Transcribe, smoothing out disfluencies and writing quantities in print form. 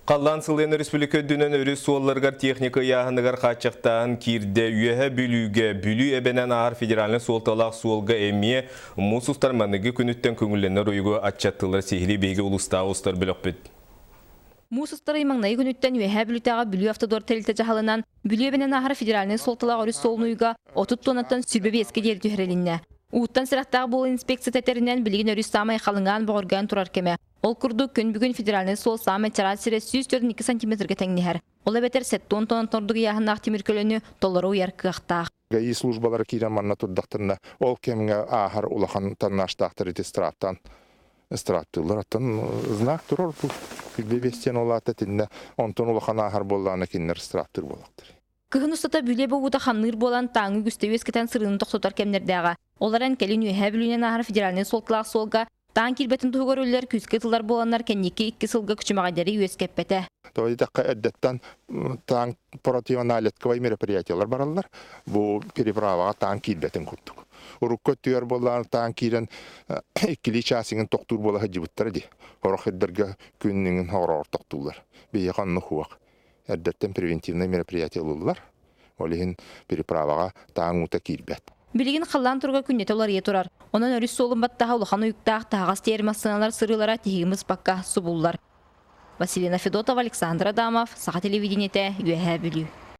Халлаан сылыйан өрөспүүбүлүкэ үрдүнэн өрүс суолларыгар техника ыйааһыныгар хааччахтааһын киирдэ. Үөһэ Бүлүүгэ, Бүлүү эбэнэн ааһар федеральнай суолталаах суолга эмиэ муус устар маныгы күнүттэн көҥүллэнэр уйугу аччаттылар. Сиһилии биһиги улуустааҕы устар бөлөхпүт. Муус устар ый маҥнайгы күнүттэн Үөһээ Бүлүүтээҕи Бүлүү автодор тэрилтэ дьаһалынан Бүлүү эбэнэн ааһар федеральнай суолталаах өрүс суолун уйуга 30 туоннаттан 25-кэ диэри түһэрилиннэ. Ууттан сэрэхтээх буолуу инспекцията этэринэн, билигин өрүс саамай халыҥаан бөҕөргөөн турар кэмэ. Ол курдук, күн бүгүн федеральнай суол саамай чараас сирэ 142 сантиметрга тэҥнэһэр. Ол эбэтэр 70 тоннаттан ордук ыйааһыннаах тимир көлөнү толору уйар кыахтаах. ГАИ службалара киирэн манна турдахтарына, ол кэмҥэ ааһар улахан тоннажтаахтар ити страптан страптыыллар. Оттон знак турар бу бэбиэстиэн ол аата итиннэ онтон улахан ааһар буоллаҕына кинилэр страптыыр буоллахтар. Кыһын устата Бүлүү бобуута хамныыр буолан, тааҥы үгүстэ үөскэтэн сырыыны тохтотор кэмнэрдээҕэ. Ол эрэн, кэлин Үөһээ Бүлүүнэн ааһар федеральнай суолталаах суолга таан киирбэтин туһугар үлэлэр күүскэ ытыллар буоланнар, кэнники икки сылга күчүмэҕэйдэри үөскэппэтэ. Тоҕо диэтэххэ, эрдэттэн таан противоналетковай мероприятиелар бараллар. Бу переправаҕа таан киирбэтин курдук. Урукку өттүгэр буоллаҕына таан киирэн иккилии чаас иҥин тохтуур буола сылдьыбыттара дии. Сорох сирдэргэ күн иҥин хороҕор тохтууллар. Биһиэхэ оннук суох. Эрдэттэн превентивнай мероприятие ылыллар. Ол иһин переправаҕа таҥ уута киирбэт. Билигин халлаан туруга күннэтэ уларыйа турар. Онон өрүс суолун баттаһа улахан уйуктаах таһаҕас тиэйэр массыыналар сырыылара тиһигин быспакка субуллар. Василина Федотова, Александр Адамов, Саха телевидениетэ, Үөһээ Бүлүү.